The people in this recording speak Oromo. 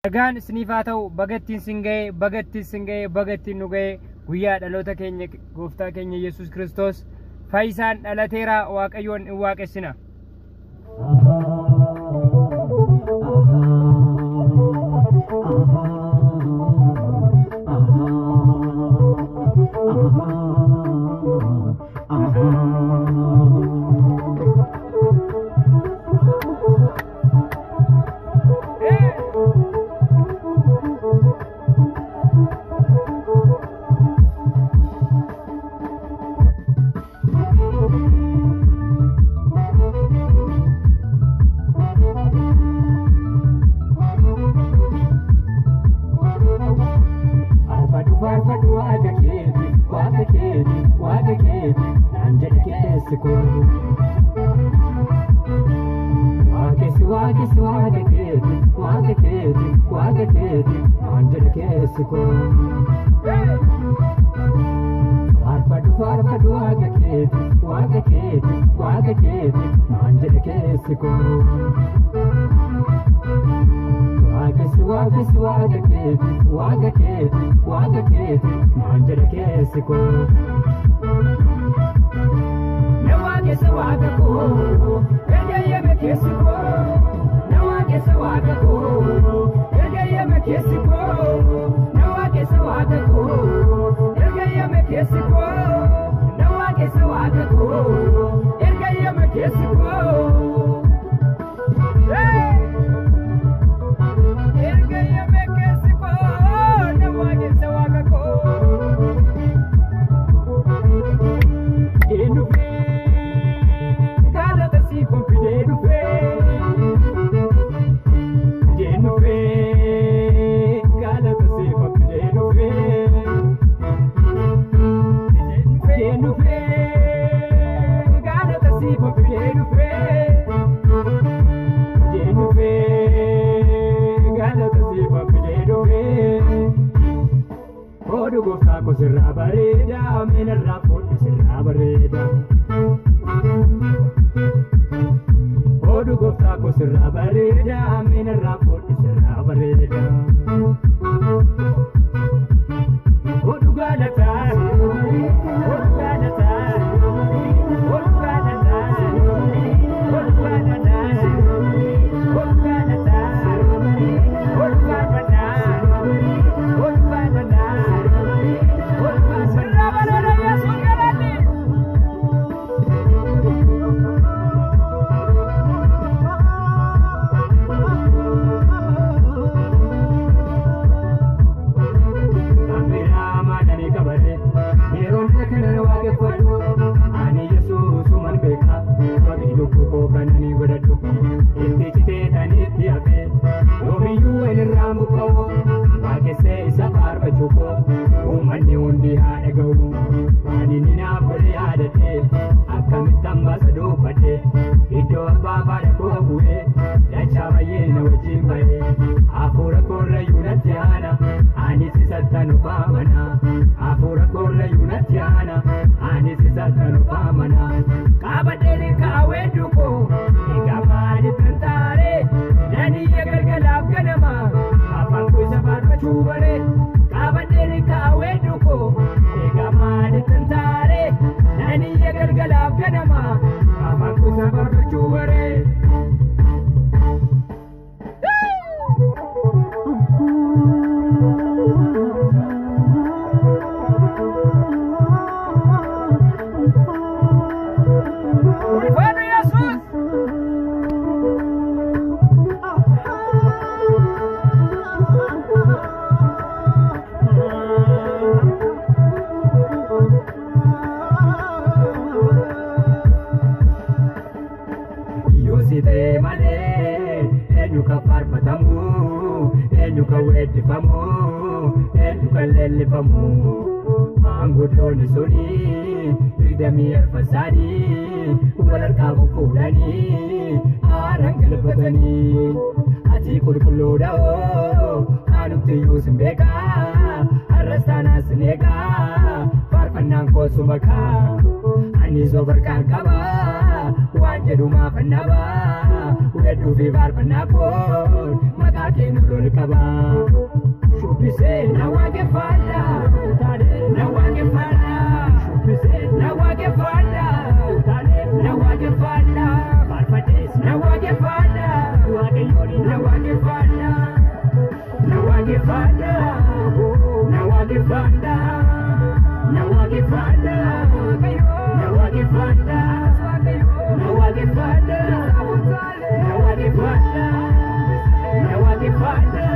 Nagaan isiniif haa ta'u. Bagattiin sin ga'e, bagattiin sin ga'e, bagattiin nu ga'e. Guyyaa dhaloota keenya gooftaa keenya Yesuus Kiristoos fayyisaan dhalateera. Waaqayyoon in waaqessina. Faarfadhu, faarfadhu waaqa keeti, waaqa keeti, waaqa keeti, naan jedhe keessi koo. Waaqessi, waaqessi waaqa keeti, waaqa keeti, waaqa keeti, naan jedhe keessi koo. Faarfadhu, faarfadhu waaqa keeti, waaqa keeti, waaqa keeti, naan jedhe keessi koo. Waaqessi, waaqessi waaqa keeti, waaqa keeti, waaqa keeti, naan jedhe keessi koo. Na waaqessa waaqa koo, erga eeyyame keessi koo. Na waaqessa waaqa koo, erga eeyyame keessi koo. Na waaqessa waaqa koo, erga eeyyame keessi koo. Na waaqessa waaqa koo, erga eeyyame keessi koo. Erga eeyyame keessi koo, na waaqessa waaqa koo. Fidee dhufee, galata siif fidee dhufee. Fidee dhufee, galata siif fidee dhufee. Fidee dhufee, galata siif fidee dhufee. Fidee dhufee, galata siif fidee dhufee. Oduu gooftaa koo sirraa bareeda, ameen, irraa fuudhu sirraa bareeda. Oduu gooftaa koo sirraa bareeda, ameen, irraa fuudhu sirraa bareeda. Oduu galataa, oduu galataa, oduu galataa, oduu galataa, oduu galataa, oduu galataa, oduu galataa, oduu galataa. Sirraa bareeda Yesuus galanni. Kambiraa maalanii qabate yeroon kana waaqeffadhu, ani Yesuusuman beeka, wabii lubbuu koo kananii godhadhu. Itti citee tanitti hafe yoomiyyuu walirraa mukka'u, waaqessee isa faarfachuu koo uummanni hundi haa dhaga'u. Waan inni naaf godhe yaadadhe, akkamitti hambasa dubbadhe, iddoo abbaa faadha koo bu'ee dachaa baay'ee na wajjin ba'ee, hafuura koorrayyuu natti aana, anis isattan ufaamana. Hafuura koorrayyuu natti aana, anis isattan ufaamana. Qabadheen kaawwee dukkoo, egaa maaliif kan taare? Naniyya galgalaaf ganama, afaan koo isa faarfachuu bare. Qabadheen kaawwee dukkoo, egaa maaliif kan taare? Naniyya galgalaaf ganama, afaan koo isa faarfachuu bare. Ulfaadhu Yesuus! Yoo si ta'e malee eenyu kan faarfatamu, eenyu kan weeddifamu, eenyu kan leellifamu? Maanguddoonni suni 24 isaanii wal harkaa fuudhanii aaraan galfatanii. Ati qulqulluudha oo, anumti iyyuu sin beekaa, har'as taanaan sin eegaa, faarfannaan koo suma kaa. Ani soo barqaan qaba, waan jedhu maaf annaba. Argadhuu fi faarfannaa koo maqaa kee nu lol qaba. Shubbisee na waaqeffadha, na waaqeffadha. Shubbisee na waaqeffadha, na waaqeffadha. Faarfadhees na waaqeffadha, Waaqayyoon na waaqeffadha. Na waaqeffadha, na waaqeffadha. Na waaqeffadha, na waaqeffadha. Na waaqeffadha, na waaqeffadha. Na waaqeffadha.